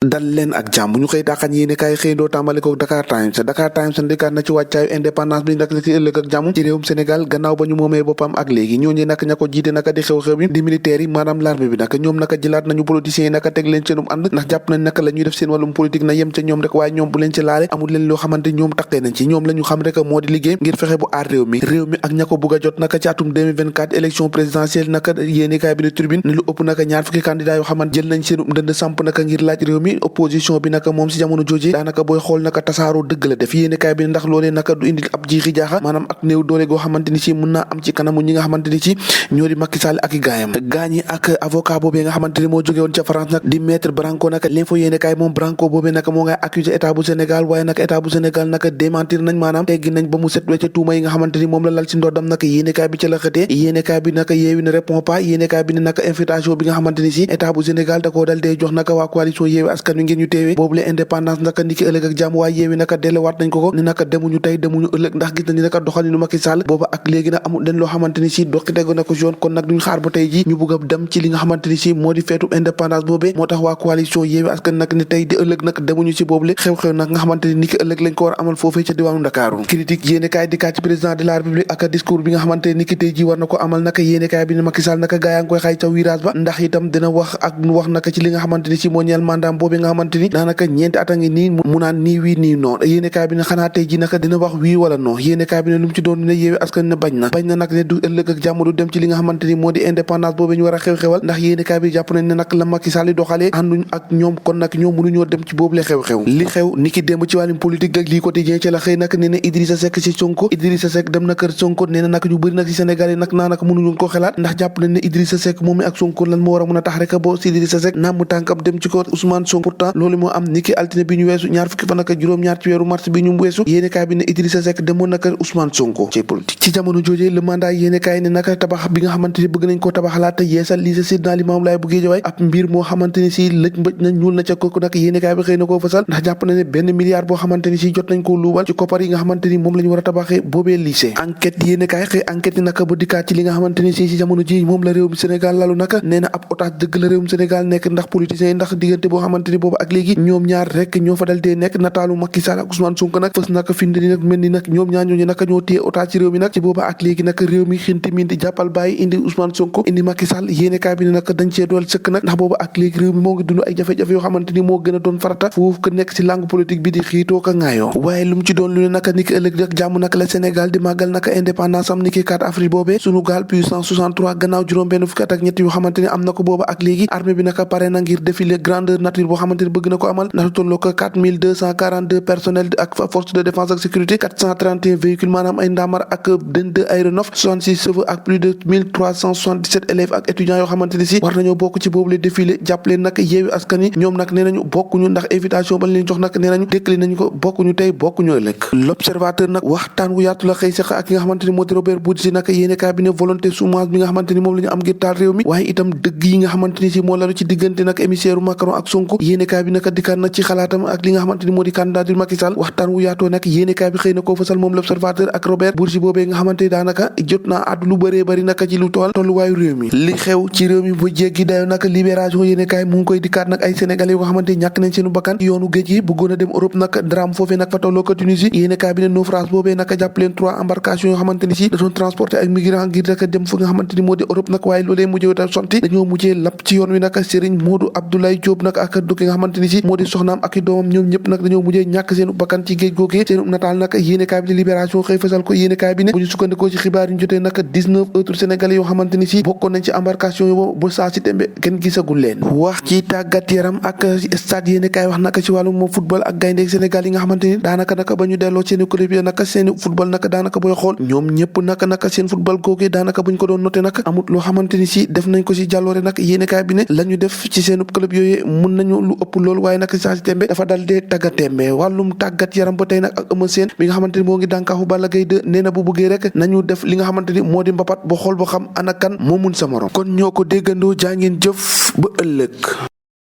dal leen ak jàmm ñu xëy daaxañ yéene kaay xëy doo tàmbale ko Dakar Times ndikaat na ci wàccaayu indépendance bi nag ci ëllëg ak jàmm ci réewum Sénégal gannaaw ba ñu moomee boppam ak léegi ñooñu nag ña ko jiite naka di xew-xew bi di militaires yi maanaam l'armée bi naka ñoom naka jëlaat nañu politiciens yi naka teg leen seenum ànd ndax jàpp nañ naka la ñuy def seen wàllum politique na yem ca ñoom rek waaye ñoom bu leen ci laale amul leen loo xamante ñoom taqee nañ ci ñoom la ñu xam rek moo di liggéey ngir fexe bu aar réew mi ak ña ko bugg a jot naka ci atum 2024 élection présidentielle naka yéene kaay bi ne Tribune ne lu ëpp naka ñaar fukki candidat yoo xamante jël nañ seenum ndënd samp naka ngir laaj réew mi opposition bi naka moom si jamono jooje daanaka booy xool naka tasaaroo dëgg la def yéene kaay bi ndax loolee naka du indil ab jiixi jaaxa maanaam ak néew doole goo xamante ni si mën naa am ci kanamu ñi nga xamante ni si ñoo di Macky Sall ak i gaayam gaañi ak avocat boobee nga xamante ni moo jóge woon ca France nag di maître Branco naka l'info yéene kaay moom Branco boobee naka moo ngay accusé état bu Sénégal waaye naka état bu Sénégal naka démentir nañ maanaam teggi nañ ba mu set wecc tuuma yi nga xamante ni moom la lal ci ndoddam naka yéene kaay bi ca la xëtee yéene kaay bi naka yeewi ne répond pas yéene kaay bi ne naka invitation bi nga xamante ni si état bu Sénégal da koo dal dee jox naka waa coalition yeewi askan wi ngeen ñu teewee boobu la indépendance naka niki ëllëg ak jàmm waaye yeewi naka delluwaat nañ ko ne naka demuñu tey demuñu ëllëg ndax gis nañu naka doxalinu Macky Sall booba ak léegi nag amul leen loo xamante ni si doxi tegu na ko yoon kon nag duñ xaar ba tey ji ñu bëgg a dem ci li nga xamante ni si moo di feetu indépendance boobee moo tax waa coalition yeewi askan nag ne tey di ëllëg nag demuñu si boobu le xew-xew nag nga xamante ni niki ëllëg lañ ko war a amal foofee ca diwaanu Ndakaaru critique yéene kaay di ci président de la République ak discours bi nga xamante ni niki tey ji war na ko amal naka yéene kaay bi ne Macky Sall naka gaa yaa ngi koy xay ca virage ba ndax itam dina wax naka ci li nga xamante ni si moo ñeel mandat boobee nga xamante ni daanaka ñeenti at a ngi nii mu naan nii wii nii non yéene kaay bi ne xanaa tey ji naka dina wax wii wala non yéene kaay bi ne lu mu ci doon ne yeewi askan ne bañ na nag ne du ëllëg ak jàmm du dem ci li nga xamante ni moo di indépendance boobee ñu war a xew-xewal ndax yéene kaay bi jàpp nañ ne nag la Macky Sall doxalee ànduñ ak ñoom kon nag ñoom mënuñoo dem ci boobu le xew-xew li xew niki démb ci wàllum politique ak lii quotidien ci la xëy nag ne ne Idrissa Seck ci Sonko Idrissa Seck dem na kër Sonko nee na nag ñu bëri nag ci Sénégal yi nag naa nag mënuñu ko xelaat ndax jàpp nañ ne Idrissa Seck moom ak Sonko lan moo war a mën a tax rek bo si Idrissa Seck naam mu tànkam dem ci ko Ousmane Sonko pourtant loolu moo am niki altine bi ñu weesu ñaar fukki fan ak juróom-ñaar ci weeru mars bi ñu weesu yéene kaay bi ne Idrissa Seck demoon na kër Ousmane Sonko ci politique ci jamono jooje le mandat yéene kaay ne naka tabax bi nga xamante ni bëgg nañ koo tabaxalaat te yeesal lycée Seydina Limamou Laye bu Guédiawaye ab mbir moo xamante ni si lëj mbëj na ñuul na ca kooku nag yéene kaay bi xëy na koo fasal ndax jàpp na ne benn milliard boo xamante ni si jot nañ koo luubal ci koppar yi nga xamante ni moom la ñu war a tabaxee boobee lycée enquête yéene kaay xëy enquête yi naka ba dikkaat ci li nga xamante ni si jamono ji moom la réewum Sénégal lalu naka nee na ab otage dëgg la réewum Sénégal nekk ndax politiciens yi ndax diggante boo xamante ni boobu ak léegi ñoom ñaar rek ñoo fa dal dee nekk nataalu Macky Sall ak Ousmane Sonko nag fës naka finde ni nag mel ni nag ñoom ñaar ñooñu naka ñoo téye otage ci réew mi nag ci booba ak léegi nag réew mi xinti minti jàppal bàyyi indi Ousmane Sonko indi Macky Sall yéene kaay bi ne nag dañ cee dool sëkk nag ndax booba ak léegi réew mi moo ngi dund ay jafe-jafe yoo xamante ni moo gën a doon farata foofu ko nekk ci langue politique bi di xiitoo ka ŋaayoo waaye lu mu ci doon lu ne naka niki ëllëg rek jàmm naka la Sénégal di màggal naka indépendance am niki 4 avril boobee sunu gaal puissance 63 gannaaw juróom benn fukki at ak ñett yoo xamante ni am na ko booba ak léegi armée bi naka pare na ngir défilé grandeur nature boo xamante ni bëgg na ko amal ndax tolloo ko 4242 personnel ak force de défense ak sécurité 431 véhicules maanaam ay ndaamar ak 22 aéronefs 66 chevaux ak plus de 1377 élèves ak étudiants yoo xamante ni si war nañoo bokk ci boobu le défilé jàppale nag yeewi askan yi ñoom nag nee nañu bokkuñu ndax invitation ba leen jox nag nee nañu dékkali nañu ko bokkuñu tey bokkuñu ëllëg l'observateur nag waxtaan wu yaatu la xëy sax ak ki nga xamante ni moo di Robert Bourgi nag yéene kaay bi ne volonté soumage bi nga xamante ni moom la ñu am ngir taal réew mi waaye itam dëgg yi nga xamante ni si moo lalu ci diggante nag émissaire Macron ak Sonko yéene kaay bi nag dikkaat nag ci xalaatam ak li nga xamante ni moo di candidature Macky Sall waxtaan wu yaatoo nag yéene kaay bi xëy na koo fasal moom l'observateur ak Robert Bourgi boobee nga xamante ni daanaka jot naa àddu lu bëree bëri nag ci lu tolluwaayu réew mi li xew ci réew mi bu jéggi dayo nag libération yéene kaay mu ngi koy dikkaat nag ay sénégalais yoo nga xamante ni ñàkk nañ seenu bakkan yoonu géej gi bëggoon a dem Europe nag drame foofee nag fa tolloo ko Tunisie yéene kaay bi ne naufrage boobee nag jàpp leen 3 embarcations yoo xamante ni si da doon transporter ay migrants ngir rek dem fu nga xamante ni moo di Europe nag waaye loolee mujjee ta sonti dañoo mujjee lapp ci yoon wi nag Serigne Modou Abdoulaye Diop nag ak dukki nga xamante ni si moo di soxnaam ak i doomam ñoom ñëpp nag dañoo mujjee ñàkk seenu bakkan ci géej googee seenu nataal nag yéene kaay bi di libération xëy fasal ko yéene kaay bi ne bu ñu sukkandikoo ci xibaar yi ñu jotee nag 19 autres sénégalais yoo xamante ni si bokkoon nañ ci embarcation yo ba saa si tembe kenn gisagul leen wax ci tàggat yaram ak stade yéene kaay wax naka ci wàllum moom football ak gayndeek Sénégal yi nga xamante ni daanaka naka ba ñu delloo seeni club yi naka seeni football naka daanaka booy xool ñoom ñëpp naka seen football googee daanaka buñ ko doon noté nag amut loo xamante ni si def nañ ko si jàlloore nag yéene kaay bi ne la ñu def ci seen club yooyu mun nañu lu ëpp loolu waaye nag saa si tembe dafa dal dee tàggatembe wàllum tàggat yaram ba tey nag ak Eumeu Sène bi nga xamante ni moo ngi dànkaafu Balla Gaye 2 nee na bu bëggee rek nañu def li nga xamante ni moo di mbapat ba xool ba xam ana kan moo mun sa morom kon ñoo ko déggandoo jaa ngeen jëf ba ëllëg